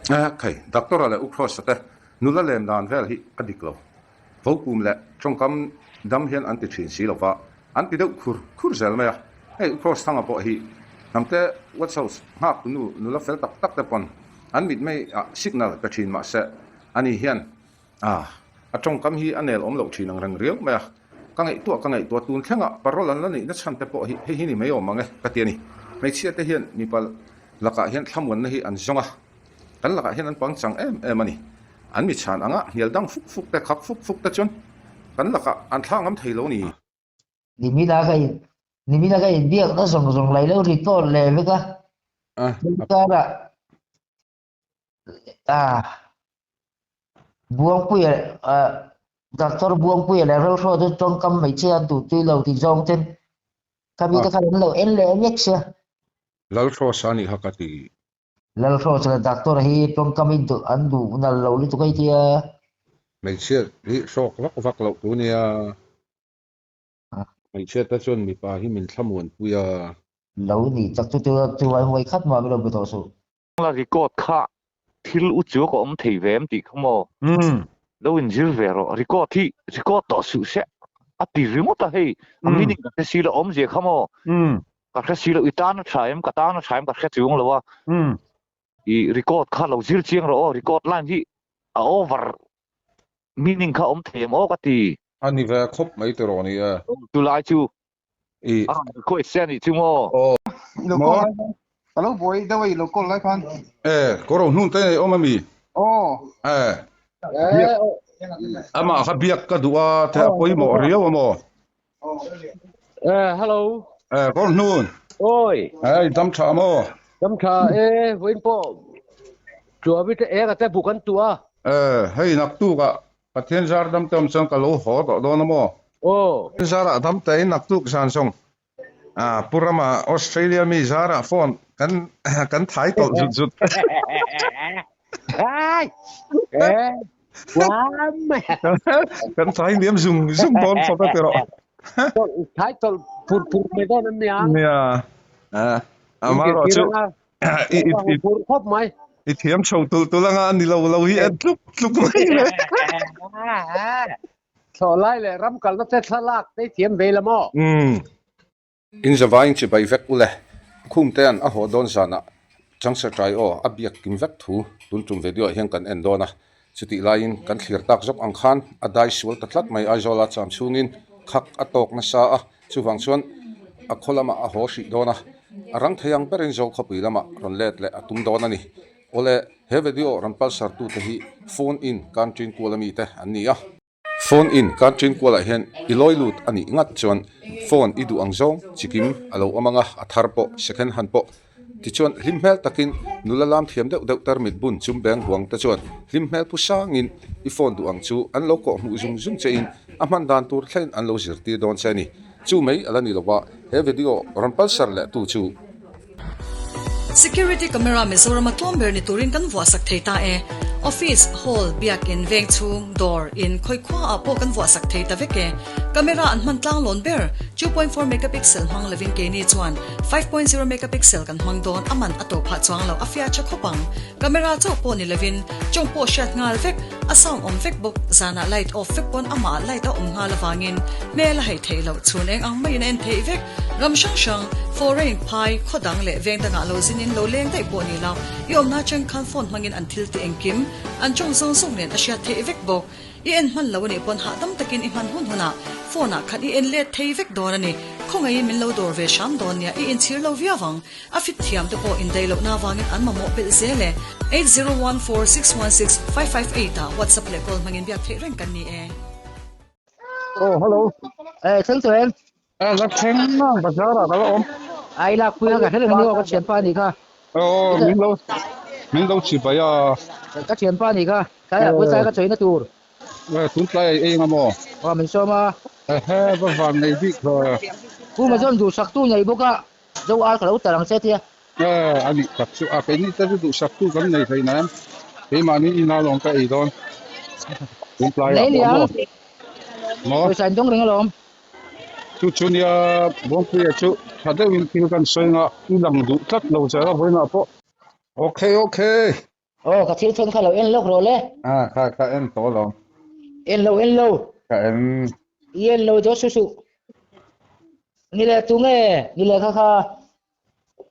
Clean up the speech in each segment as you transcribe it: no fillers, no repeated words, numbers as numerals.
Khai, Doctor-a leh U Kross-a te nula lem dan vel hi a dik lo. Vopum leh tawngkam dam hian an ti thin si lo va, an ti deuh khur khur zel mai a. Hei U Kross Thanga pawh hi hnamte Watch House nghak nu nula fel tak tak te pawn an mitmei ah signal pe thin mahse ani hian a a tawngkam hi a nel awm loh thin ang reng riau mai a. Ka ngaihtuah ka ngaihtuah tun thlengah parole an la neihna chhan te pawh hi hei hi ni mai awm ang e ka ti a ni. Hmeichhia te hian mipa lakah hian thlamuanna hi an zawng a, kan lakah hian an pangchang em em a ni. An mi chhan anga hnial dang fuk fuk te, khak fuk fuk te chuan kan lakah an thla ngam thei lo a ni. Nimina ka in nimina ka inbiakna zawng zawng lai lo record leh vek a. Thil karah ah Buangpuia ah Doctor Buangpuia leh Lalhraw chu tawngkam hmeichhia an duh tui lo tih zawng ten khami te khan an lo en leh vek sia. Lalhraw sa nih kha ka ti. Lalhraw chuan Doctor hi tawngkam in duh an duh nal lo lutuk a tia. Hmeichhia hi hrawk vak vak loh tu nia. Hmeichhia te chuan mipa hi min thlamuanpui a. Lo ni chak chu chu vai huai khat mah min lo be tawh suh. La record kha thil u chu ka awm thei ve em tih kha maw? Lo inzir ve rawh record hi record tawh suh se a ti ringawt a hei a meaning ka hre si lo awmzia kha maw? Ka hre si lo i tan a tha em ka tan a tha em ka hre chuang lo a i record kha lo zir chiang rawh aw record line hi a over meaning kha awm thei em aw ka ti. A ni ve khawp mai tiraw ni e. Chulai chu I a rawn request che a nih chu maw? Aw. I lo call lai khan ka lo buai deuh a i lo call lai khan. E, kawr ho hnung te nei awm a mi? Aw. E. Biak amah kha biak ka duh a the a pawimawh riau a maw? E, hello. E, kawr hnun. Oi. E, i dam tha maw? Dam tha e, vawiin pawh Tluawi te eng a te buk an tuah a. E, hei naktuk ah Pathian zar dam te awm chuan ka lo haw tawh dawn a maw? Aw. Zarah dam te in naktuk zan zawng ah Pu Rama Australia mi zarah phone kan kan thai tawlh zut zut. Kan thai liam zung zung dawn khawp a ti rawh. Thai tawlh pur pur mai dawn an nia. Nia. Amaherawh chu I i i phur khawp mai. I thiam chho tulh tulh anga a ni lo lo hi en tluk tluk mai le. Thlawh lai leh ram kalna te thlalak te i thiam ve la maw? Umm. In zavain chi bai vek ule. Khumtea'n a haw dawn zanah Changsa Tai aw a biak kim vek thu tun tum video ah hian kan en dawn a. Chutih laiin kan thlir tak zawk ang khan a dai sual ta tlat mai Aizawla cham chhungin khak a tawk nasa a, chuvang chuan a khaw lamah a haw hrih dawn a, a rang thei ang berin Zo khawpui lamah rawn let leh a tum dawn a ni. Awle, he video rawn palsar tute hi phone in kan ṭin kual ami te an ni a. Phone in kan ṭin kualah hian i lawi lut a nih ngat chuan phone i duh ang zawng chikim a lo awm ang a, a thar pawh second hand pawh Tichuan, hlim hmel takin nula lam thiam deuh deuh tarmit bun chum beng huang te chuan hlim hmel pu sangin i phone duh ang chu an lo kawh hmuh zung zung chein a hman dan tur thlein an lo zirtir dawn che a ni. Chu mai a la ni lova, he video rawn palsar leh tu chu. Security camera Mizoram a tlawm ber ni turin kan vuahsak thei ta e. Office, hall, biakin, veng chhung, dawr, in, khawi khua ah pawh kan vuahsak thei ta vek e. Camera an hman tlanglawn ber, 2.4 megapixel hmang lovin keini chuan 5.0 megapixel kan hmang dawn a man a to phah chuang lo a fiah tha khawp ang. Camera chauh pawh ni lovin tawng pawh hriat nghal vek, a sound awm vek bawk, zanah light off vek pawn amah light a awm nghal avangin hmel a hei theih loh chhun eng ang maiin a en theih vek. Ram hrang hrang, foreign, phai, khaw dang leh veng dangah lo zinin lo leng daih pawh ni lo, i awmna atang khan phone hmangin an thil tih engkim, an tawng zawng zawng nen a hriat theih vek bawk. I en hman lo a nih pawn hahdam takin i hman hun hunah phone ah khan i en let thei vek dawn a ni. Khawngaihin min lo dawr ve hram dawn nia, i inchhir lo viau ang. A fit thiam te pawh indaih lohna avangin an mamawh belh zel e. 8014616558 ah WhatsApp leh call hmangin biak theih reng kan ni e. Oh, hello. Eh, thleng tawh em? Eh, la thleng nang bazar ah ka la awm. Ai lak pui a ka hre reng a ni aw, ka thianpa a nih kha. Aw, min lo min lo chibai a. Ka thianpa a nih kha. Tlaiah pawh tlai ka chawina tur. Eh, tun tlai ei eng a maw? Aw, min sawm a. Ehe, va van nei bik hle. Pu Mazawn duhsaktu nei bawk a, zo ar ka lo tar ang che tia. Eh, a nih tak chu. A, keini te chu duhsaktu kan nei hlei na em? Keimahni ina lawm ka ei dawn. Tun tlaiah Nei pawh liang. maw? Maw? Pawisa in dawng reng alawm. Chu chu nia Bawngpuia chu tha deuhin thil kan sawi nga, i lang duh tlat lo zel a vawiinah pawh. Okay, okay. Aw ka thil thawn kha lo en lawk rawh le. A kha ka en tawh lo. En lo en lo. Ka en. I en lo dawt su suh. Ni le tu nge ni le kha kha.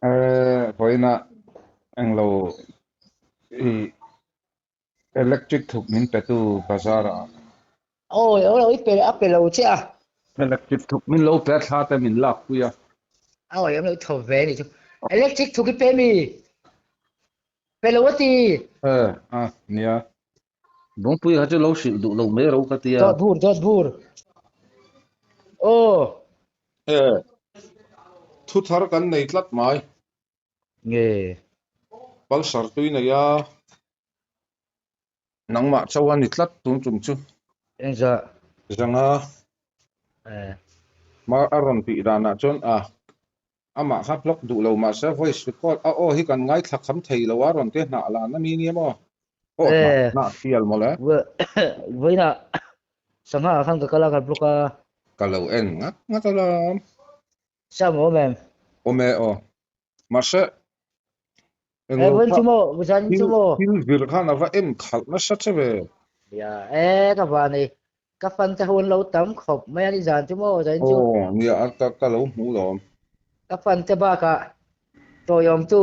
Eh vawiin ah englo i electric thuk min pe tu bazar ah. Aw lo i pe a pe lo che a. Electric thuk min lo pe a thla te min lak pui a. Aw em lo i thaw ve ni chu. Electric thuk i pe mi. Pe lo a ti. Eh a nia. Bawngpui kha chu lo hrilh duh lo mai ro ka tia. Dawt bur dawt bur. Aw. Eh thu thar kan nei tlat mai. Nge. Pulsar tui nei a. Nangmah chauh a ni tlat tun tum chu. Engzah? Zanga. Eh. Ma a rawn tih danah chuan a amah kha block duh lo mahse voice record a aw hi kan ngaithla kham thei lo a rawn ti hnah lan a mi nia maw? Aw hnah Eh. hnah fial mawle. Vawiinah sangha ah khan ka kal a ka block a. Ka lo en ngat ngat alawm. Sam awm em? Awm e aw. Mahse Eh, vawiin chu maw, zanin chu maw. Thil vir khan a va en khalh nasa che ve. Nia, eh ka va nei. Ka fan te ho an lo tam khawp mai a ni zan chu maw, zanin chu. Aw, nia a ka ka lo hmu lawm. Ka fan te bakah tawiawmtu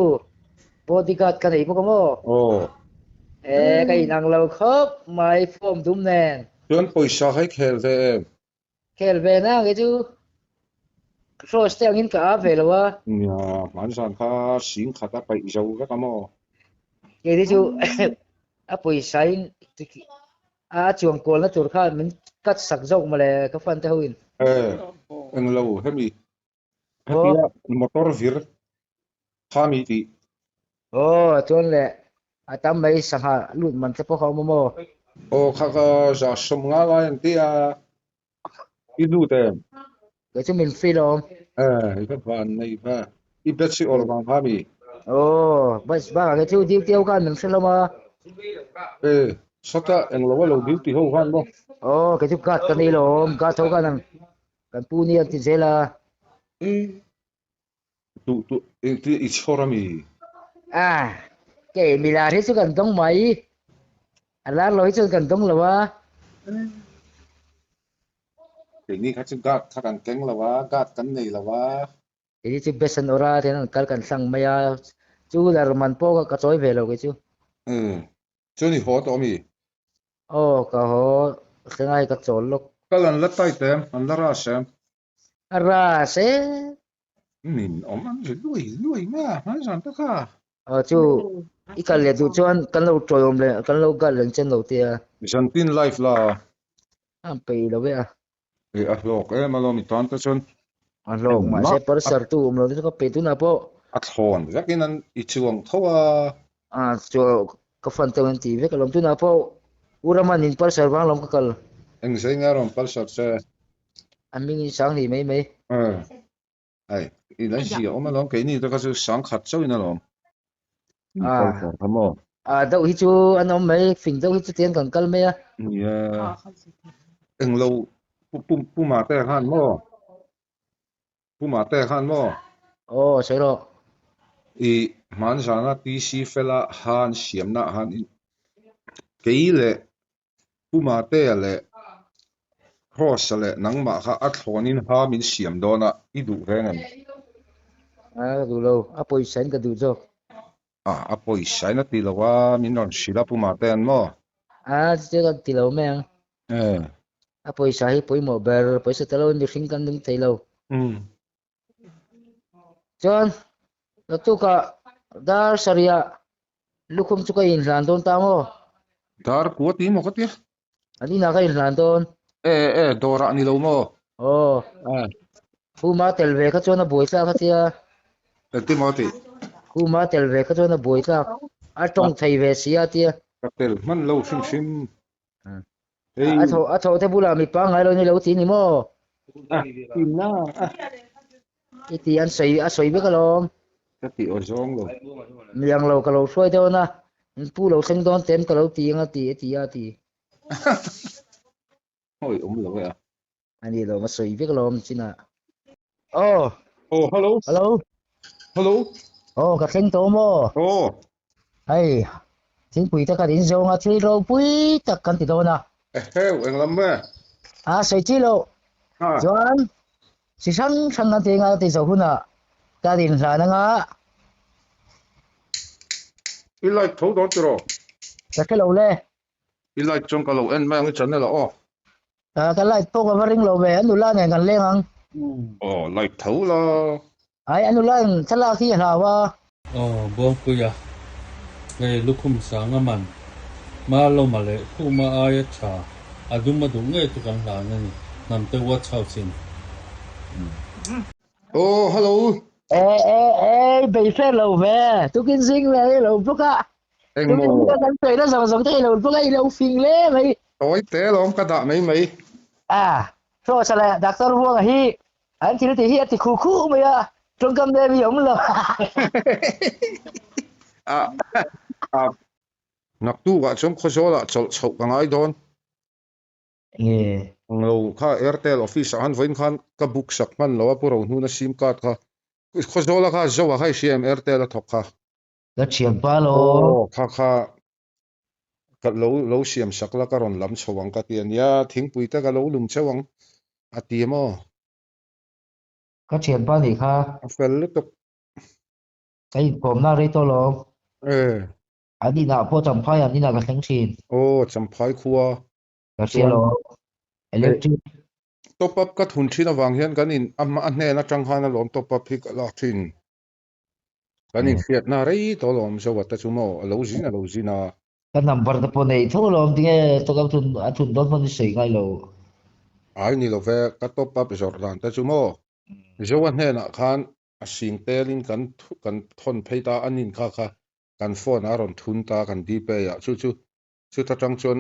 bodyguard ka nei bawk a maw. Aw. Eh, ka inang lo khawp mai form dum nen. Chuan pawisa kha i khel ve em? Khel ve na ang chu Cross te angin ka a ve lo a. Nia, hmanzan kha sing khat a paih zo vek a maw? Keini chu a pawisa in a chuang kualna tur kha min cut sak zawk mawle ka fan te ho in. Eh, englo hemi hetia motor vir kha mi tih. Aw, chuan le a tam mai sangha lut man te pawh kha a awm a maw? Aw, kha ka za sawm nga lai an ti a, i lut em? Kei chu min free lo. Eh, i va van nei va, i bet si awr vang kha mi? Aw, bus bakah kei chu duty ho khan min hre hlawm a. Eh, sawta englo a lo duty ho khan maw? Aw, kei chu guard ka nei lo awm, guard ho khan kan pu ni an ti zel a. Eh. Tu tu engtia i chhawr a mi? A, kei milar hi chu kan dawng mai. A lar lo hi chuan kan dawng lo a. Keini kha chu guard kha kan keng lo a, guard kan nei lo a. Keini chu best an awrh a, tihian an kal kan hlang mai a. Chu lar man pawh ka chawi ve lo kei chu. Umm, chuan i haw tawh a mi? Aw, ka haw thleng a hei ka chawl lawk. Kal an la tight em? An la rush em? A ras e. Min awm an ri luai luai mai a, hmai zan te kha. Aw chu i kal leh duh chuan kan lo tawiawm leh kan lo gal reng chen lo te a. Zantin live la. A peih lo e a. E a hlawk em alawm i tan te chuan. A hlawk mahse parser tu awm lo te chu ka peih tunah pawh. A thlawn vekin an i chuang tho a. A chu ka fan teuh an ti vek alawm tunah pawh U Raman in parser vang lawm ka kal. Eng zei nge a rawn parser che? A hming in sang hnih mai mai. Eh, ai, i la zia awm alawm, keini te kha chu sang khat chauh in alawm. In Ah. kal kha maw? Ah, deuh hi chu an awm mai, fing deuh hi chu tiang kan kal mai a. Nia, englo pu pu puma te khan maw? Puma te khan maw? Aw, sawi rawh. I hmanzana TC fela han siamna ah han in kei leh Puma te leh Kross-a leh nangmah kha a thlawnin ha min siam dawn a, i duh reng em? A, ka duh lo. A pawisa in ka duh zawk. A, a pawisa in a ti lo a, min rawn hrilh a Puma te an maw? A, chutia ka ti lo mai ang. E. A pawisa hi pawimawh ber, pawisa tel loin mihring kan ding thei lo. Umm. Chuan, naktukah dar sarihah lukhum chu ka inhlan dawn ta maw? Dar kua ti maw ka tia? An inah ka inhlan dawn. E e, dawrah ni lo maw? Aw. E. Khuma tel ve kha chuan a buai tlak a tia. Engtin maw a tih? Khuma tel ve kha chuan a buai tlak. A tawng thei ve si a tia. Ka tel hman lo hrim hrim. Hei. A thaw a thaw te bulah mi pangngai lo ni lo ti ni maw? A tinna a. I ti an sawi a sawi vek alawm. Ka ti aw zawng lo. Mi ang lo ka lo hruai dawn a, in pu lo thleng dawn tem ka lo ti ang a ti a ti a ti. Hawi awm lo e a. A ni lo, a sawi vek alawm chinah. Aw. Aw, hello. Hello. Hello. Aw, ka thleng tawh maw? Aw. Hei. Thingpui te kan in zawng a, thil ropui tak kan ti dawn a. Eheu, englam nge? A sawi chi loh. Chuan chi hrang hrang kan ti anga ti zawh hunah ka din hlan anga. I like tho dawn tiraw? Ka hre lo le. I like chuan ka lo en mai ang i channel ah aw. Ka like pawh ka va ring lo ve, a nula nen kan leng ang. Aw like tho la. Ai a nula in thlalak hi a hlau a. Aw Buangpuia, hei lukhum sanga man, Malawma leh Khuma aia tha, a dum a duh ngei chu kan hlan a ni, Hnamte Watch House in. Aw hello. E e e bei fer lo ve, tukin zing leh i lo bawk a. Engmaw? Kan sawi na zawng zawng te i lo bawk a, i lo fing hle mai. Tawi te alawm ka dah mai mai. A, Hrawsa leh Doctor Vuanga hi an thil tih hi a ti khu khu mai a, tawngkam nem hi a awm lo. A, a, naktukah chuan Khawzawlah chawlh chhoh ka ngai dawn. Nge? Lo kha Airtel office ah khan vawiin khan ka book sak hman lo a, Pu Rohnuna sim card kha. Khawzawla kha Zoa kha i hria em Airtel a thawk kha? Ka thianpa lo. Aw kha kha ka lo lo siam sak la ka rawn lam chho ang ka ti a nia, thingpui te ka lo lum cheu ang a ti maw? Ka thianpa nih kha. A fel lutuk. Ka inkawmna rei tawh lo. E. An inah pawh Champhai an inah ka thleng thin. Aw Champhai khua. Ka hria lo. Electric. Top up ka thun thin avang hian kan in a hnen atang khan alawm top up hi ka lak thin. Kan inhriatna rei tawh alawm Zoa te chu maw a lo zin a lo zin a. Ka number te pawh nei tho alawm tinge top up thun a thun dawn pawn i sawi ngai lo. Ai ni lo ve ka top up zawrh dan te chu maw Zoa hnenah khan a sing telin kan kan thawn phei ta a nin kha kha kan phone ah a rawn thun ta kan dpay ah chu chu chuta tang chuan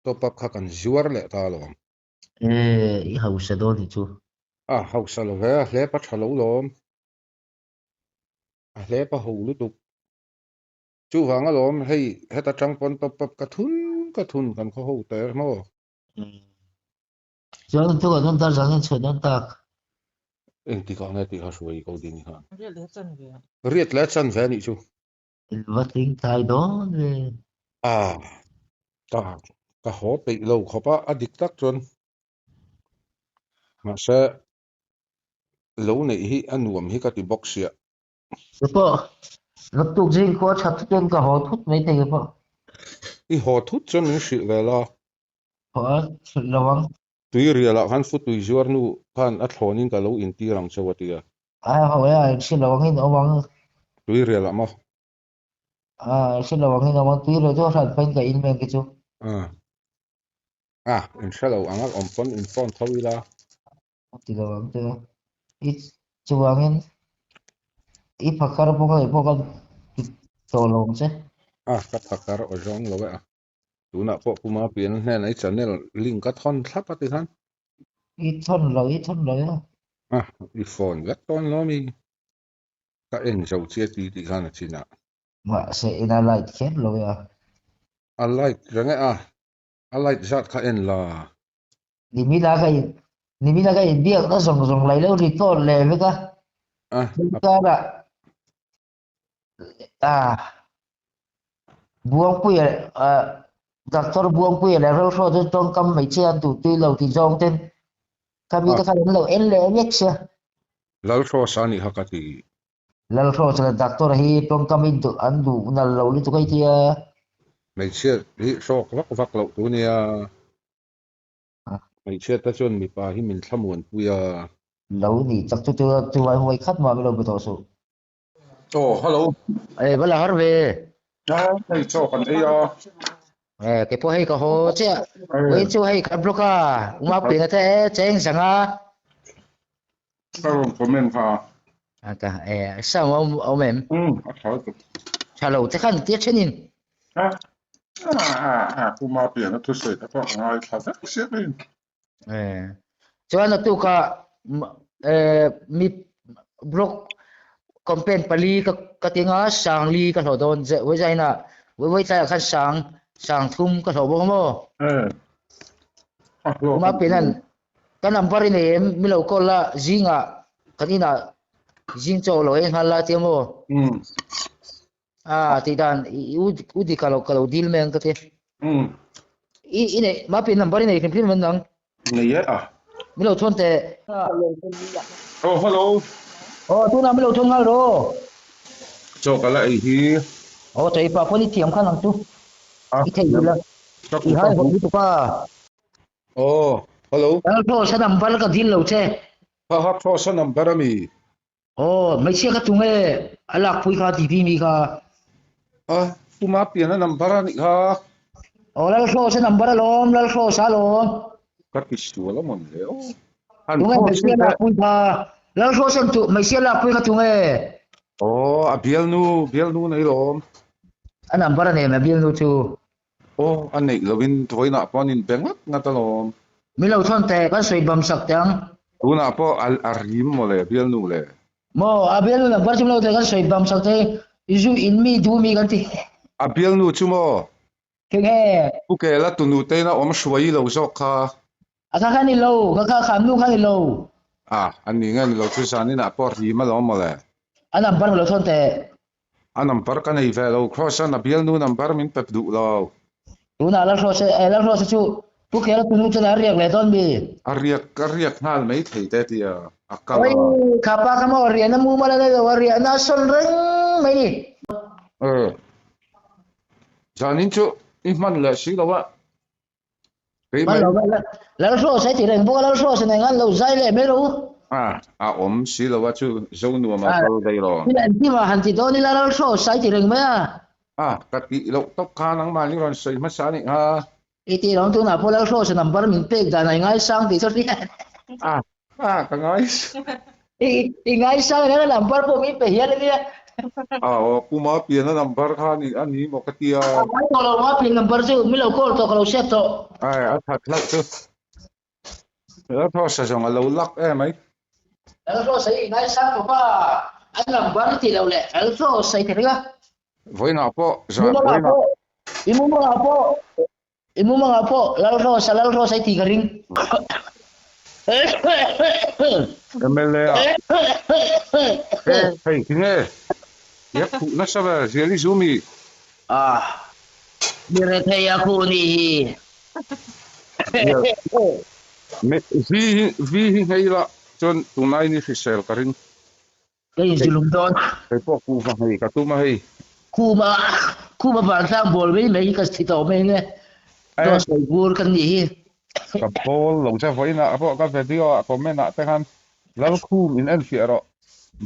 top up kha kan zuar leh ta alawm. E i hausa dawn hi chu. A hausa lo ve a hlep a tha lo lawm. A hlep a ho lutuk. Chuvang alawm hei heta tang pawn pap pap ka thun ka thun kan khaw ho ter maw. Chuan tu kan dar zan hian chhuah dawn tak. Engtik ah nge tih kha hruai ko ding khan. Riat leh chan ve. Riat leh chan ve anih chu. In va tling thai dawn ve. A ka ka haw peih lo khawp a a dik tak chuan. Mahse Lo neih hi a nuam hi ka ti bawk sia. Chu pawh naktuk zing khua that thut chuan ka haw thut mai thei pawh. I haw thut chuan min hrilh ve la. Haw a hrilh lo ang. Tui rial ah khan futui zuar nu khan a thlawn in ka lo intir ang cheu a ti a. A haw e a inhrilh lo ang in awm ang. Tui rial ah maw? A inhrilh lo ang in awm ang tui rial chu a hran phain ka in mai ang khi chu. A a inhre lo ang a awm pawn in phone tho ila. A ti lo ang che. I chuvangin i phakar bawk a nih pawh ka ti tawh lo ang che. A ka phakar aw zawng lo e a. Tunah pawh Pu Mapiana hnenah i channel link ka thawn thlap a ti khan. I thawn lo, i thawn lo e. A, i phone vek dawn lo mi. Ka en zo chiah ti tih khan a chinah. Mahse ina light kher lo e a. A light reng e a. A light zat kha en la. Nimina ka in nimina ka inbiakna zawng zawng lai lo record leh vek a. A. Karah a Buangpuia a Doctor Buangpuia leh Rilhraw chu tawngkam hmeichhia an duh tui lo tih zawng ten kha mite khan an lo en leh vek sia. Lalhraw sa nih kha ka ti. Lalhraw chuan doctor hi tawngkam in duh an duh nal lo lutuk a tia. Hmeichhia hi hrawk vak vak loh tu nia. Hmeichhia te chuan mipa hi min thlamuan pui a. Lo ni chak chu chu chu vai huai khat mah min lo be tawh suh. Aw hello. E va la har ve. A hei chaw kan ei a. E kei pawh hei ka haw chiah. Vawiin chu hei kan block a Uma Pina te cheng zang a. Ka rawn comment kha. A ka e sound a awm em? Um a tha lutuk. Tha lo te khan tia thenin. A a a Pu Mapiana thusawi te pawh ka ngaithla vek chiah mai. E chuan a tuka e mi block campaign pali ka ka tinga sangli ka hlawh dawn je wai zaina wai wai tlaiah khan sang sang thum ka hlawh bawk maw? E a hlawh. Pu Mapiana'n Ka number i nei em? Mi lo call la, zingah kan inah zing chaw lo ei nghal la tia maw? A tih dan i u u dik a lo ka lo dil mai ang ka ti. Umm. I i nei Mapi number i nei hrim hrim em nang? Nei e a. Min lo thawn teh. Oh hello. Aw tunah min lo thawn nghal rawh. Chaw ka la ei hi. Aw chaw ei pah pawn i thiam khan ang chu. I thei duh la. I hai hawt lutuk a. Aw hello. Lal Cross a number ka dil lo che. Ha ha Cross a number ami. Aw hmeichhia kha tunge a lakpui kha ti mi kha. A puma pian a number a nih kha. Aw Lalhrawsa number alawm Lalhrawsa alawm. Ka ti sual a mawn le aw. Tunge hmeichhia lakpui kha Lalhrawsa tu hmeichhia lakpui kha tunge. Aw a bialnu bialnu nei lawm. A number a nei a bialnu chu. Aw a neih lovin vawiinah pawh an inbe ngat ngat alawm. Min lo thawn teh, kan sawi bam sak teh ang. Tunah pawh a a rim maw le bialnu le. Maw, a bialnu lam par chu min lo teh kan sawi bam sak teh, i zu in mi duh mi kan ti. A bialnu chu maw? Keng e? Pu Kela tunu tein a awm hruai lo zawk kha. A kha kha ni lo, ka kha kha nu kha ni lo. A, a ni nge ni lo chu zaninah pawh rim alawm maw le. A number min lo thawn teh. A number ka nei ve lo, Kross-a'n a bialnu number min pep duh lo. Tunah Lalhrawsa, eh Lalhrawsa chu Pu Kela tunu chuan a riak leh dawn mi? A riak, a riak nghal mai thei te tia a kal a. Oi, kha pa kha maw riahna mumal a nei lo, a riahna a sawn reng mai ni. Eh, zanin chu i hman leh si lo a. Hman lo mai Lalhrawsa i ti reng bawk a, Lalhrawsa nen khan lo zai leh mai rawh u. A, a awm si lo a chu Zonuam a kal daih lo. Thil an ti mah han ti dawn ila Lalhrawsa i ti reng mai a. A, ka tih loh tawp kha nangmah ni rawn sawi hmasa a nih kha. I tih lo tunah pawh Lalhrawsa number min pek dan a i ngaisang tih chu hriat. A, a, ka ngaisang. I, i ngaisang nen a number pawh min pe hial ania. A, aw, Pu Mapiana number kha a ni, a ni maw ka ti a. A ngai tawh lo Mapian number chu min lo call tawh ka lo hriat tawh. Ai, a that hlauh chu. Lalhrawsa zawng a lo lak em ai. Lalhrawsa i ngaisang tawh a, a number i tih loh leh Lalhrawsa i ti reng a. Vawiinah pawh, zan vawiinah. I mumangah pawh, I mumangah pawh Lalhrawsa, Lalhrawsa i tih ka ring. MLA a e hei tinge ia khuh nasa ve zial i zu mi. Ah mi rethei a khuh nih hi. Zial me vi hi vi hi nghei la chuan tunlai ni hrisel ka ring. Ka inzilum dawn. Kei pawh kuhva nghei ka tum a hei. Khuma khuma vantlang bawl mai mai hi ka thi tawh mai nge. Dawt sawi bur ka nih hi. Ka bawl lo che vawiinah pawh ka video ah comment ah te khan Lalkhum in enfiah rawh.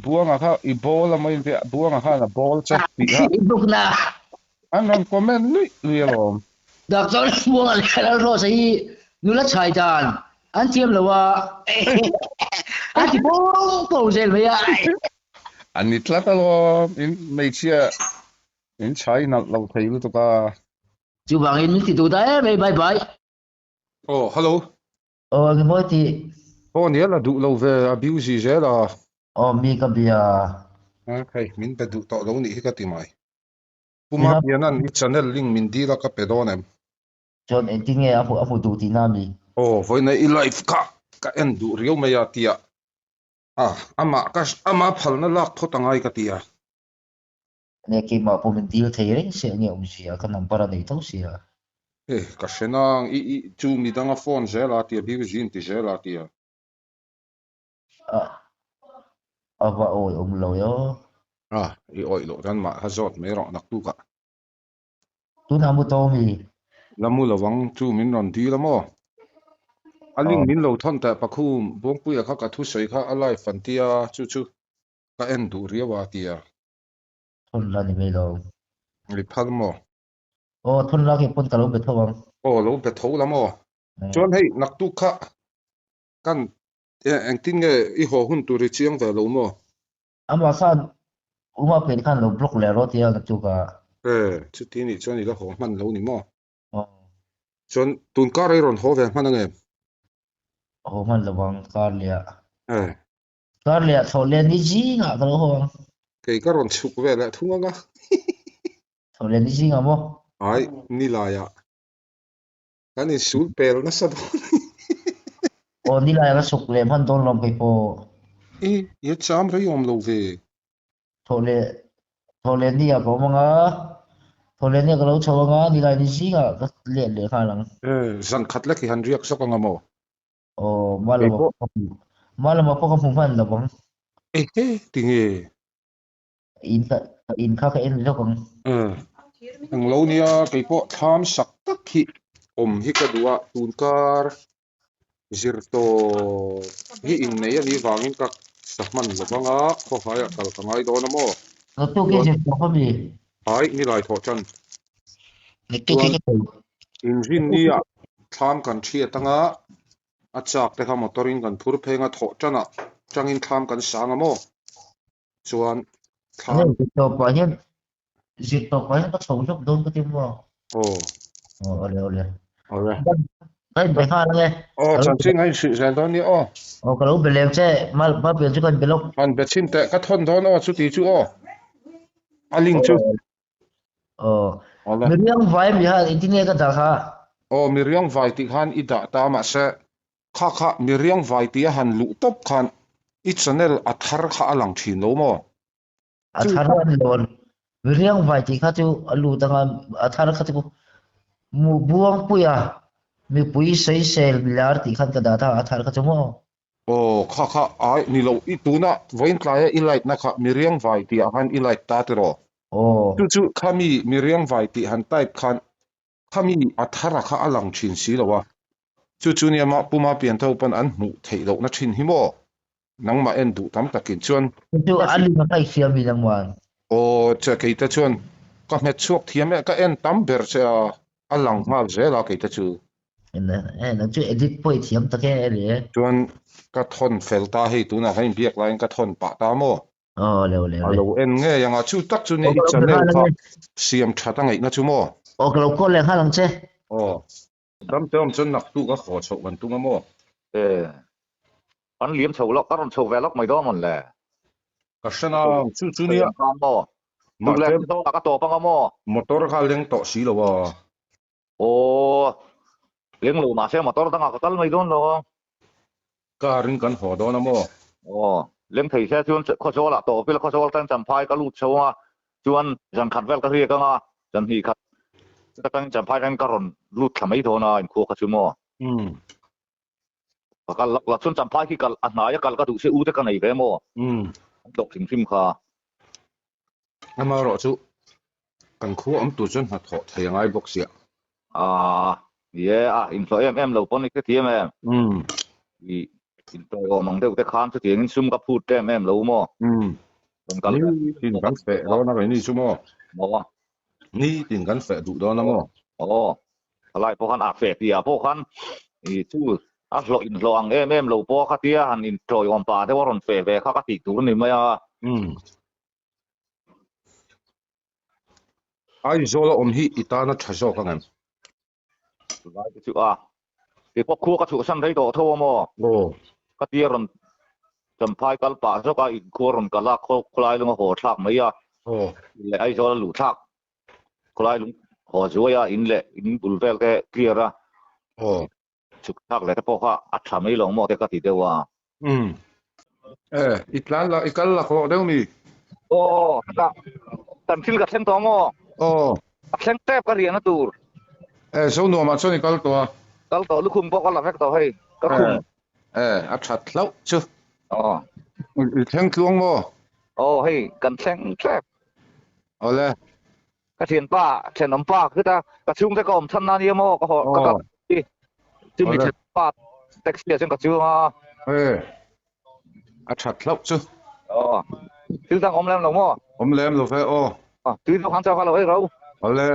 Buanga kha i bawl a maw in tia Buanga khan a bawl che tih kha. I bukna. An rawn comment luih luih alawm. Doctor Buanga leh Lalrosa hi nula chhai dan an thiam lo a, a ti pawng pawng zel mai a. An ni tlat alawm, in hmeichhia in chhai nalh lo thei lutuk a. Chuvangin min ti duh ta em em, bye bye. Aw hello. Aw eng mawi tih. Aw nia la duh lo ve a busy zel a. Aw mi ka bia. Hei min be duh tawh lo nih hi ka ti mai. Pu Mapiana'n i channel link min dil a ka pe dawn em? Chuan engtin nge a hmu a hmu duh tihna a mi? Aw vawiina i live kha ka en duh riau mai a tia a amah ka amah phalna lak phawt angai ka ti a. Nia keimah pawh min dil thei reng sia enge awmzia ka number a nei tho sia. E ka hre nang i i chu midanga phone zel a tia busy in ti zel a tia. A a va awi awm lo e aw. A i awih loh dan mah kha zawt mai rawh naktukah. Tunah mu tawh mi? La mu lo ang chu min rawn dil a maw? A link min lo thawn teh Pakhum, Buangpuia kha ka thusawi kha a live an tia chu chu ka en duh riau a tia. Thawn la ni mai lo. I phal maw? Aw thawn la khi pawn ka lo be tho ang. Aw lo be tho la maw? Chuan hei naktuk kha kan engtin nge i haw hun tur i chiang ve lo maw? Amah khan Uma phen khan lo block leh rawh tia naktuk a. E, chuti nih chuan i la haw hman lo ni maw? Chuan tun kar i rawn haw ve hman ange? Haw hman lo ang kar leh ah. E. Kar leh ah thlawh leh ni zingah ka lo haw ang. Kei ka rawn chhuk ve leh thung anga. Thlawh leh ni zingah maw? Ai, nilaiah. Kan insul pel nasa dawn. Aw nilai ka suk leh hman dawn lawm kei pawh. I, i cham rei awm lo ve. Thawh leh. Thawhlehni ah ka awm anga, Thawhlehni ah ka lo chho anga, Nilaini zingah ka let leh nghal ang. Zan khat lek hi han riak zawk anga maw? Aw, Malama pawh ka hmu, Malama pawh ka hmu hman lo ang. Ehe, tinge? In kha, in kha ka en zawk ang. Eng lo nia, keipawh thlam sak tak hi awm hi ka duh a, tunkar zir tawp hi innei a nih vangin ka sa hman lo vang a, khawhaiah kal ka ngai dawn a maw? Naktuk hi zir tawp a mi? Hai, nilai thawh tan. Naktuk hi Chuan ka thawh. inrinnia thlam kan thiat anga a chak te kha motor in kan phur pheng a, thawh tanah tangin thlam kan sang a maw? Chuan thlam. Hei zir tawpah hian zir tawpah hian ka chho zawk dawn ka ti maw? Aw. Aw awle awle. Awle. Ka inbe nghal ange. Aw chanchin a inhrilh zel dawn nia aw. Aw ka lo be lem che mal mal pian chu ka inbe lawk. Han be chhin teh ka thawn dawn aw chuti chu aw. A link chu. Aw. Awle. Miriang vai mi khan engtin nge ka dah kha? Aw miriang vai tih khan i dah ta mahse Kha kha miriang vai tih a han luh tawp khan i channel a thar kha a lang thin lo maw? A thar a ni lo a, miriang vai tih kha chu a lut anga a thar kha chu mu Buangpuia mipui sawisel milar tih khan ka dah ta a thar kha chu maw? Aw kha kha ai ni lo i tuna vawiin tlaia i light na kha miriang vai tih ah khan i light ta tiraw? Aw. Chu chu khami miriang vai tih han type khan Khami a thar a kha a lang thin si lo a, chu chu nia mah puma pian tho pawn an hmuh theih lohna thin hi maw? Nangmah en duh tam takin chuan. Chu chu a lim a kaih thiam i nangman. Aw che keite chuan ka hmet chhuak thiam e, ka en tam ber che a, a lang nghal zel a keite chu. E nang chu edit pawh i thiam tak e le. Chuan ka thawn fel ta hei tunah khan inbiak laiin ka thawn pah ta maw? Aw le le A lo en ngei ang a, chu tak chu nia i channel kha siam that a ngaihna chu maw? Aw ka lo call leh nghal ang che. Aw. Ramte awm chuan naktuk a haw chhoh kan tum a maw? E. An liam chho lawk, a rawn chho ve lawk mai dawn mawn le. Ka hre nang, chu chu nia. Maw? Mahse. Ka tawp ang a maw? Motor kha leng tawh si lo a. Aw, leng lo mahse motor dangah ka kal mai dawn lo a. Car in kan haw dawn a maw? Aw, leng thei se chuan Khawzawl ah tawp ila Khawzawl tan Champhai ka lut chho anga chuan zan khat vel ka riak anga zan hnih khat atangin Champhai atangin ka rawn lut thla mai dawn a inkhua kha chu maw? Umm. Ka kal lak lak chuan Champhai khi kal a hnai a kal ka duh se u te ka nei ve maw? Umm. An tlawk hrim hrim kha. Amaherawh chu kan khua awm tur chuan hnathawh thei a ngai bawk sia. Aaa ye a inhlawh em em lo pawn i hrethiam em? Umm. I inhlawh awm ang deuh te khan chutiangin sum ka phut em em lo maw? Umm. Rawn kal Ni tin kan feh dawn a kei ni chu maw? Maw? Ni tin kan feh duh dawn a maw? Aw, thalai pawh khan a feh tih ah pawh khan i chu a hlawh inhlawh ang em em lo pawh khatia han inṭawiawm pah deuh a rawn feh ve kha ka tih tur a ni mai a. Umm. Aizawl a awm hi i tana tha zawk ang em? Tunlai te chu a keipawh khua ka chhuahsan rei tawh tho a maw? Aw. Ka tia rawn Champhai kal pah zawk a inkhua rawn kal a khawlai lung a haw thlak mai a. Aw. Leh Aizawl a luh thlak khawlai lung haw zuai a in leh in bul vel te clear a. Aw. Chhuk thlak leh te pawh kha a tha mai lo maw te ka ti deuh a. Umm. E, i tlan la, i kal lak lawh deuh mi? Aw, hetah kan thil ka thleng tawh maw? Aw. A thleng tep ka riahna tur. E, Zonuamah chuan i kal tawh a? Kal tawh, lukhum pawh ka la vek tawh hei, ka khum. E, a that hlauh chu. Aw. I thleng tluang maw? Aw, hei kan thleng tep. Awle. Ka thianpa, thenawmpa khita ka chhungte ka awm chhan na nia maw ka haw ka kal hi chumi thenawmpa taxi ah chuan ka chuang a. E, a that hlauh chu. Aw, thil dang awm lem lo maw? Awm lem lo ve aw. Aw, tui deuh khan chaw kha lo ei ro. Awle,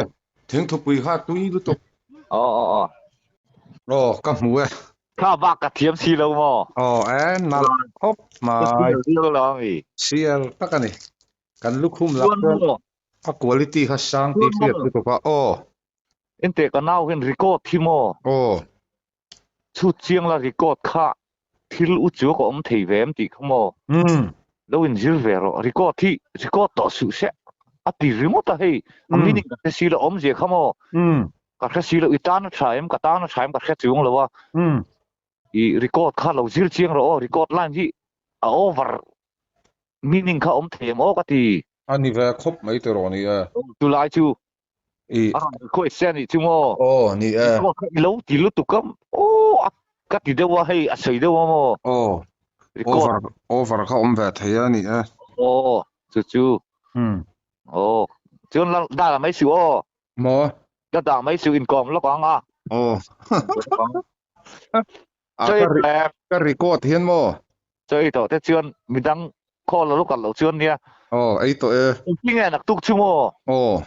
thingthupui kha tui lutuk. Aw aw aw. Aw, ka hmu e. Kha bak ka thiam si lo maw? Aw, e nalh khawp mai. Sial lo ami. Sial tak a ni. Kan lukhum lak chuan A quality kha sang tih hriat lutuk a, aw. Enteh ka nau hian record hi maw? Aw. Chhut chiang la record kha thil u chu ka awm thei ve em tih kha maw? Umm. Lo inzir ve rawh, record hi record tawh suh se a ti ringawt a hei, a meaning ka hre si lo awmzia kha maw? Umm. Ka hre si lo, i tan a tha em, ka tan a tha em ka hre chuang lo a. Umm. I record kha lo zir chiang rawh aw, record line hi a over meaning kha awm thei em aw ka ti. A ni ve khawp mai tiraw ni e. Chu lai chu I. A rawn request che a nih chu maw? Aw ni e. Record kha i lo ti lutuk a aw a ka ti deuh a hei a sawi deuh a maw? Aw Record. Over over kha awm ve thei a ni e. Aw chu chu. Umm. Aw chuan la dah mai suh aw. Maw? La dah mai suh inkawm lawk ang a. Aw. A Chawi ka tawh em? ka record hian maw? Chawi tawh te chuan midang call a lo kal loh chuan nia. Aw ei tawh e. Engtin nge naktuk chu maw? Aw.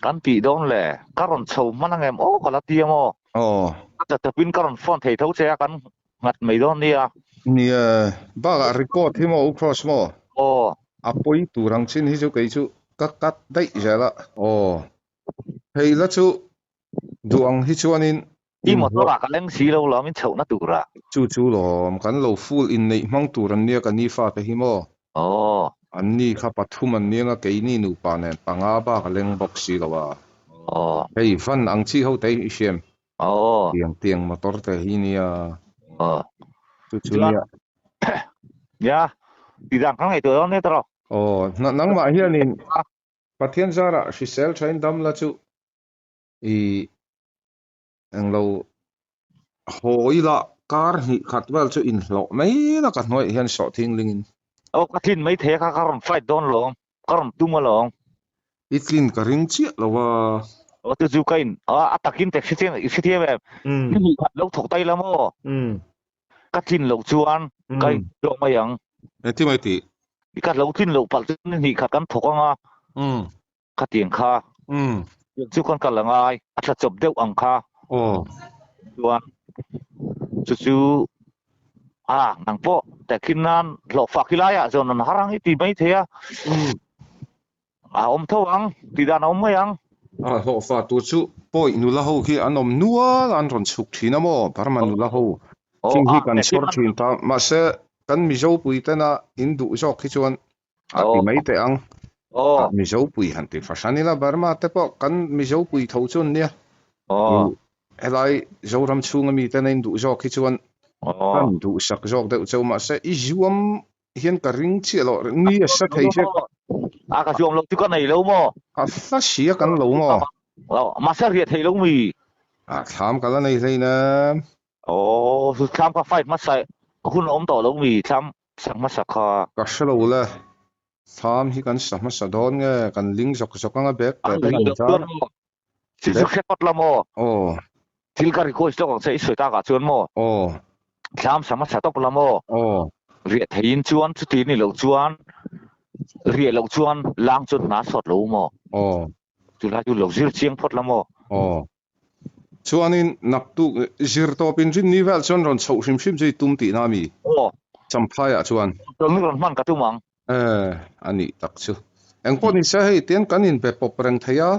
Kan tih dawn le, ka rawn chho hman ang em aw ka la ti a maw? Aw. Ka tla tawpin ka rawn phone thei tho che a kan nghat mai dawn nia. Nia, bakah record hi maw u Cross maw? Aw. A pawi tur ang chin hi chu kei chu ka cut daih zel a. Aw. Hei la chu duh ang hi chuanin I motor ah ka leng si lo lawm in chhohna tur ah. Chu chu lawm, kan lo full inneih hmang tur an nia ka ni fate hi maw? Aw. An ni kha pathum an nia nga keini nupa nen panga bak a leng bawk si lo a. Aw. Hei van ang chi ho te hi i hriam. Aw. Tiang tiang motor te hi nia. Aw. Chu chu nia. Nia, tidan ka ngaihtuah dawn nia tawh. Aw, nangmah hianin Pathian zarah hrisel thain dam la chu i englo hawi la kar hnih khat vel chu inhlawh mai la ka hnuaiah hian sawh thinglingin. Aw ka tlin mai thei a kha ka rawn fight dawn lawng ka rawn tum alawng. I tlin ka ring chiah lo a. Aw chu chu ka in a takin te hrethiam i hrethiam em? Ni hnih khat lo thawk ta ila maw? Ka tlin loh chuan ka in zawk mai ang. Engtin mai tih? Ka lo tlin loh palh chu ni hnih khat kan thawk ang a. Khatiang kha. Tiang chu kan kal angai. A tla chawp deuh ang kha. Chuan chu chu a nang pawh tehkhin nan hlawhfah khi laiah zawn an har ang i ti mai thei a. A awm tho ang, tih dan a awm mai ang. A hlawhfa tur chu pawi nula ho khi an awm nual a, an rawn chhuk thin a maw? Burma nula ho khing hi kan chhawr thin ta. Mahse, kan Mizo pui tena in duh zawk hi chuan a ti mai teh ang. Mizo pui han ti fahran ila, Burma te pawh kan Mizo pui tho chu an nia. Helai Zoram chhunga mi tena in duh zawk hi chuan kan duhsak zawk deuh cheu. Mahse, i zuam hian ka ring chiah loh ni a sa thei che. A ka zuam loh chu ka nei lo maw? A hla sia kan lo maw? Mahse a riah thei lo mi? A thlam ka la nei hlein a. Aw chu thlam kha fight hmasa hun a awm tawh lo mi thlam sak hmasa kha? Ka hre lo le. Thlam hi kan sa hmasa dawn nge kan ling zawk zawk anga bag teh te kan zar. Chu chu hre phawt la maw? Aw. Thil ka request lawk ang che i sawi tak ah chuan maw? Aw. Thlam sa hmasa tawp la maw? Aw. Riah theiin chuan chuti ni loh chuan riah loh chuan lang chuan hna sawt lo maw? Aw. Chulai chu lo zir chiang phawt la maw? Aw. Chuanin naktuk zir tawpin rinni vel chuan rawn chhoh hrim hrim chu i tum tihna a mi? Aw. Champhai ah chuan. Chawlhni rawn hman ka tum ang. Eh, a nih tak chu. Eng pawh ni se hei tian kan inbe pawp reng thei a.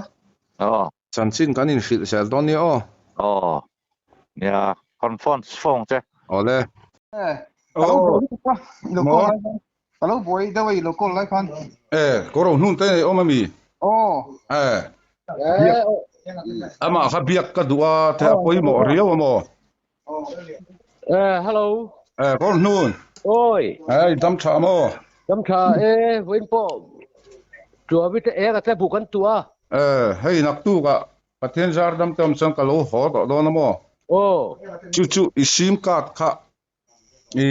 Aw. Chanchin kan inhrilh zel dawn nia aw. Aw. Nia, rawn phone phone che. Awle. Eh, ka lo buai deuh a, i lo call lai khan. Ka lo buai deuh a i lo call lai khan. Eh, kawr ro hnun te nei awm a mi? Aw. Eh. Biak, amah kha biak ka duh a, the a pawimawh riau a maw? Eh, hello. Eh, kawr hnun. Oi. Eh, dam tha maw? Dam tha e, vawiin pawh Tuavi te eng a tle buk an tuah a. Eh, hei naktuk ah Pathian zar dam te awm chuan ka lo haw tawh dawn a maw? Aw. Chu chu i sim card kha i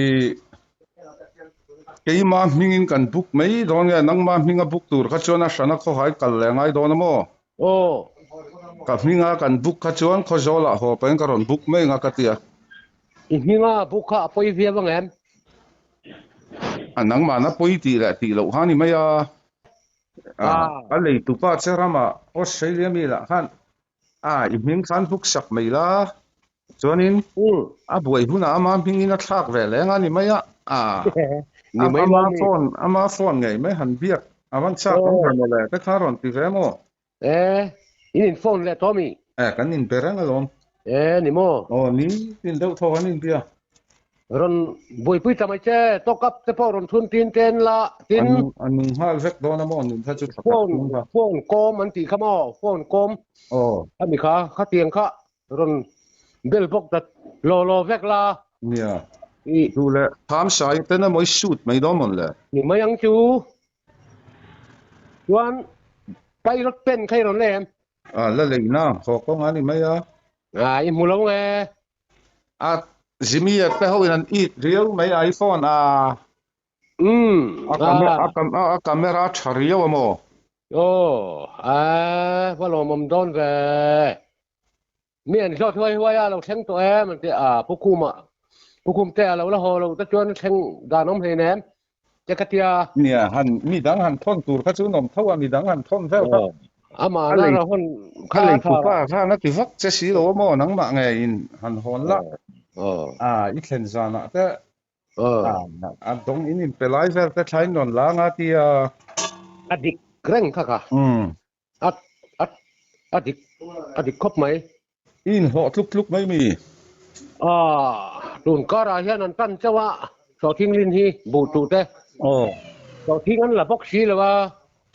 keima hmingin kan book mai dawn nge nangma hminga book tur kha chuan a hrana khawhai kal leh ngai dawn a maw? Aw. Ka hminga kan book kha chuan Khawzawlah haw pahin ka rawn book mai nga ka ti a. I hminga book kha a pawi viau ang em? A nangmahna pawi tih leh tih loh kha a ni mai a. A leitupa che ramah Australia mi lah khan a i hming khan book sak mai la chuanin a buai hunah ama hmingin a thlak ve leng a ni mai a. Ama phone ama phone ngei mai han biak a van chak awm ve maw le te kha rawn ti ve maw? E, in in phone leh tawh mi? E, kan in be reng alawm. E, ni maw? Aw, ni tin deuh thaw kan in bia. Rawn buaipui ta mai che, talk up te pawh rawn thun tin ten la, tin. A nung nghal vek dawn a maw, nun kha chu tha tak Phone, phone kawm an tih kha maw, phone kawm. Aw. A mi kha, khatiang kha rawn bel bawk ta law law vek la. Nia. I. Duh leh tham sai ten a mawi suit mai dawn mawn le. Ni mai ang chu. Chuan pilot pen kha i rawn lei em? A la lei na, haw kawng a ni mai a. A i hmu lo nge? A Jimmy a te ho in an it riau mai iPhone a. Umm A a camera tha riau a maw? Aw, a va lawmawm dawn ve. Mi an hlawt huai huai a, lo thleng tawh em an ti a, Pu Khuma, Pu Khumte a lo la haw lo te chuan thleng dan awm hlei nem te ka tia. Nia, han mi dang han thawn tur kha chu an awm tho a, mi dang han thawn vel kha. Amah na ra hawn kha a lei tupa khan a ti vak che si lo a maw, nangmah nge in han hawn la, a i thlen zanah te a dawng in inpe lai vel te thlain rawn la anga tia. A dik reng kha ka. A a a dik a dik khawp mai. I inhlawh tluk tluk mai mi? Aw, tun karah hian an tan chauh a, sawhthing lin hi buh tuh te. Aw. Sawhthing an la bawk si lo a,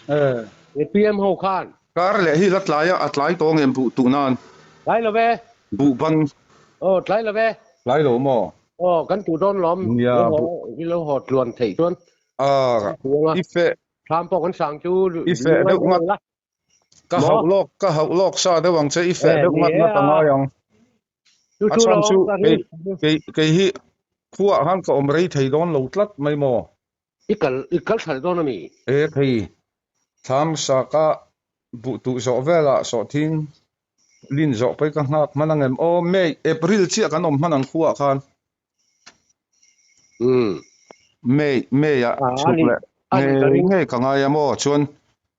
Eh. PM ho khan. Kar leh hi la tlai a, a tlai tawh ngem buh tuh nan? Tlai lo ve. Buh ban. Aw, tlai lo ve. Tlai lo maw? Aw, kan tuh dawn lawm. Nia, buh. Lo haw tluan theih chuan. Ah, i feh Thlam pawh kan sang chu I feh deuh ngat. Ka hauh lawk, ka hauh lawk sa deuh ang che, i feh deuh ngat ngat a ngai ang. A chhan chu kei, kei, kei hi khuaah khan ka awm rei thei dawn lo tlat mai maw? I kal, i kal thlal dawn a mi? E thei, thlam sa ka buh tuh zawh velah sawhthing lin zawh pawh hi ka nghak hman ang em? Aw, May, April chiah kan awm hman ang khuaah khan. May May ah chhuk leh ngei ngei ka ngai a maw chuan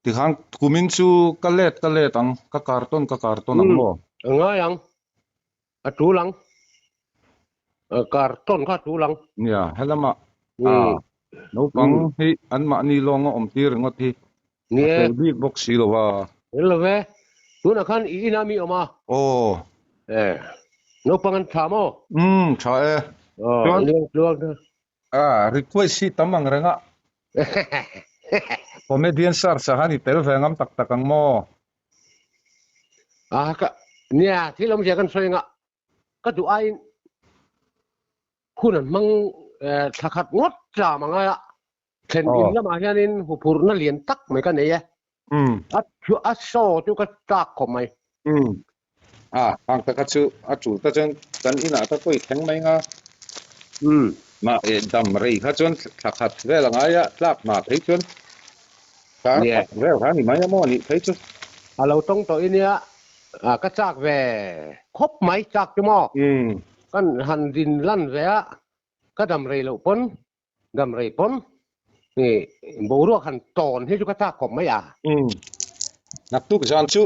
tikhan kumin chu ka let ka let ang ka kartawn ka kartawn ang maw. A ngai ang a tul ang kartawn kha a tul ang. Nia helama ah naupang hi anmahni lawnga awm tir ringawt hi Ni a e. fel bik bawk si lo a. Fel lo ve. Tunah khan i inah mi awm a? Aw. E. Naupang an tha maw? Umm, tha e. Aw, Chuan. Liang tluang kha. A, request hi tam ang reng a. Comedian search ah khan i tel ve ngam tak tak ang maw? A, ka, nia, thil awmzia kan sawi anga ka duh aiin hun an hmang thla khat ngawt tlam angai a. Thlen in lamah hianin huphurhna lian tak mai ka nei e. A a show chu ka chak khawp mai. Umm. A, hang taka chu a tul ta chuan kan inah ta pawh i thleng mai nga. Umm. Mah e dam rei kha chuan thla khat vel a ngai a, tlak hma phei chuan kar khat vel kha a ni mai a maw nih phei chu. A lo tawng tawh i nia, ka chak ve khawp mai chak chu maw. Umm. Kan han din lan ve a, ka dam rei loh pawn Dam rei pawn i boruak han tawn hi chu ka chak khawp mai a. Umm. Naktuk zan chu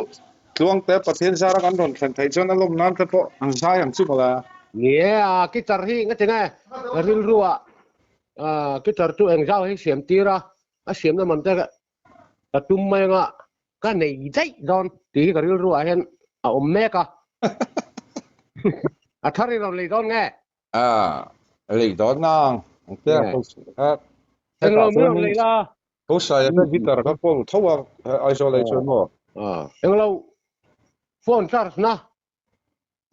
Tluangte Pathian zara kan rawn thlen theih chuan a lawm nan te pawh an zai ang chu mawle. Ni e, a guitar hi nga tinge ka rilru ah guitar chu eng zau hi siam tir a, a siamna man te ka tum mai anga ka nei daih dawn tih hi ka rilru ah hian a awm mek a. A thar i rawn lei dawn nge? A lei dawn nang ang te a Englo mi rawn lei la. Ho sai a guitar ka kawl tho a Aizawl ei chuan maw. Englo phone charge na.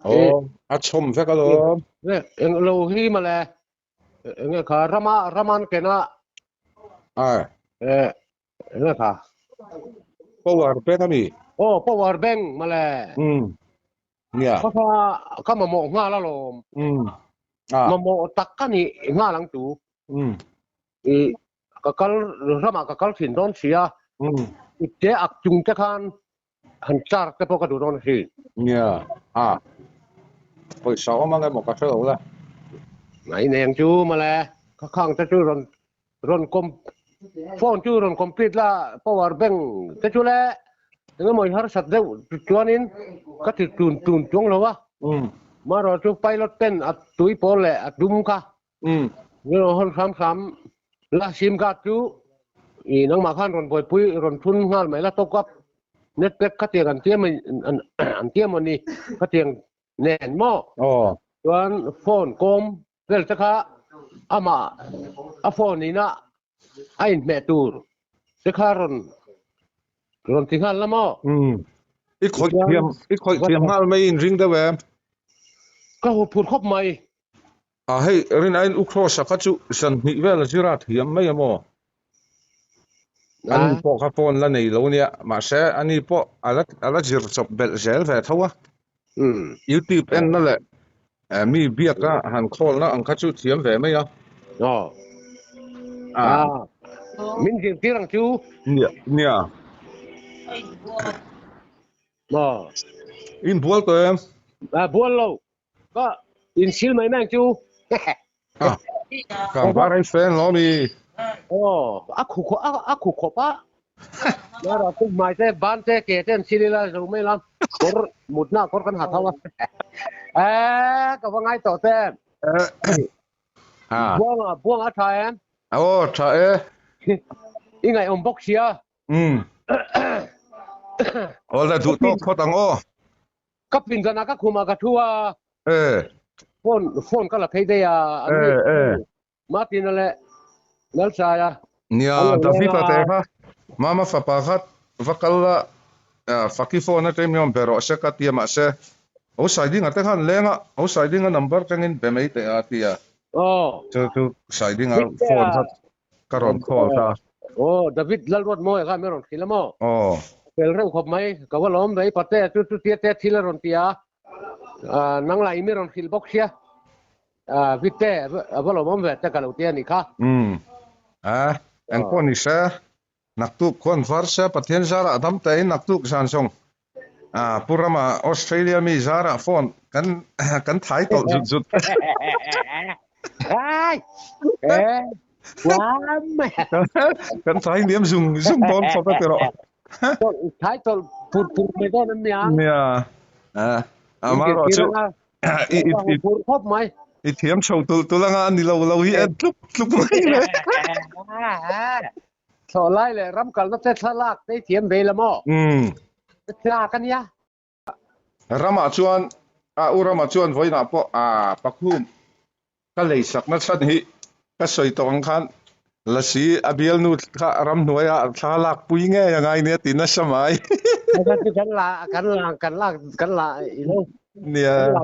Aw a chhawm vek alawm. Englo hi mawle enge kha rama raman kena. Ai. Enge kha. Power bank ami. Aw power bank mawle. Umm. Nia. Ka kha ka mamawh nghal alawm. Umm. Ah. Mamawh tak ka nih nghal ang tu. Umm. I ka kal ramah ka kal thin dawn si a. Umm. I te ak chung te khan han charge te pawh ka duh dawn a si. Nia. Ah. Pawisa awm ang emaw ka hre lo la. Mai neng chu mawle. Ka khang te chu rawn rawn com phone chu rawn complete la power bank te chu le engemaw i harsat deuh chuanin ka ti tun tun chuang lo a marawh chu pilot pen a tui pawl leh a dum kha rawn hawn hram hram la sim card chu i nangmah khan rawn buaipui rawn thun nghal mai la top up net pack khatiang an tiam an tiam a ni khatiang nen maw chuan phone kawm Vel te kha amah a phone ina a inhmeh tur te kha rawn rawn ti nghal la maw? Umm. I khawih thiam i khawih thiam nghal mai in ring deuh em? Ka hu phur khawp mai. A hei rin aiin u Cross-a kha chu zan hnih vel a zir a thiam mai a maw? Ani pawh kha phone la nei lo nia, mahse ani pawh a la a la zir chawp belh zel ve tho a. YouTube enna leh mi biaka han call na ang kha chu thiam ve mai a. Aw. Ah. Min zirtir ang chu. Nia, nia. Aw. In bual tawh em? Ah, bual lo. Ka in sil mai mai ang chu. Ah, kang var ai fen lo mi. Oh, a khu kho a khu khop a. Na ra kum mai te ban te ke ten silila zo mai lam. Kor mutna kor kan ha thawa. Eh, ka va ngai to te. Ha. Buanga buanga tha em. Oh, tha e. I ngai om bok sia. Um. Aw la duh tawk phawt ang aw. Ka pindan ah ka khum ah ka thu a. Eh. Phone phone ka la phei daih a. Eh eh. Martin-a leh Lalsaia. Nia David-a te kha Mama fapa kha va kal la Faki phone atang hian be rawh se ka tia mahse Ho Saidinga te khan leng a Ho Saidinga number tangin be mai teh a tia. Aw. Chu chu Saidinga phone kha ka rawn call ta. Aw David Lalruatmawia kha min rawn hrilh a maw? Aw. Fel reuh khawp mai, ka va lawm ve i pate chu chu tia te thil a rawn ti a, nang lah i mi rawn hrilh bawk sia, Vitte a va lawmawm ve te ka lo ti a nih kha. Umm a, engpawh ni se, naktuk khuan var se Pathian zarah dam tein naktuk zan zawng Pu Rama Australia mi zarah phone kan kan thai tawlh zut zut. Kan thai liam zung zung dawn khawp a ti rawh. Thai tawlh pur pur mai dawn an nia. Nia. Amaherawh chu i i i pur khawp mai. I thiam chho tulh tulh anga a ni lo lo hi en tluk tluk mai le. Thlawh lai leh ram kalna te thlalak te i thiam ve la maw? Umm. Thlalak a nia. Ramah chuan, a u ramah chuan vawiinah pawh a pakhum ka lei sakna chhan hi ka sawi tawh ang khan Lasi a bialnu kha ramhnuaia thla lak pui ngei a ngai nia ti nasa mai. Kan la kan la kan la kan la i lo. Nia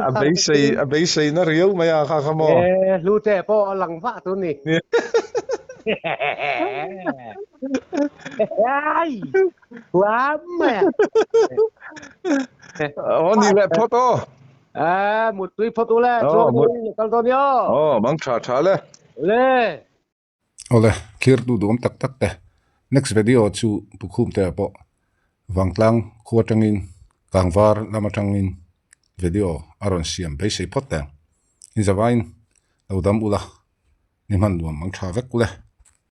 a beisei a beisei na riau mai a kha kha maw. E hlu te pawh a lang vah tu ni. Ai huam mai a. Aw ni leh phawt aw. A mutpui phawt u le chuang kal dawn i aw. Aw mang tha tha le. Le. Awle, clear duh duhawm tak tak te. Next video chu Pukhum te ah pawh Vangtlang khua atangin Kangvar lam atangin video a rawn siam beisei phawt teh ang. Inzavain lo dam ula, ni hman nuam ang tha vek ule.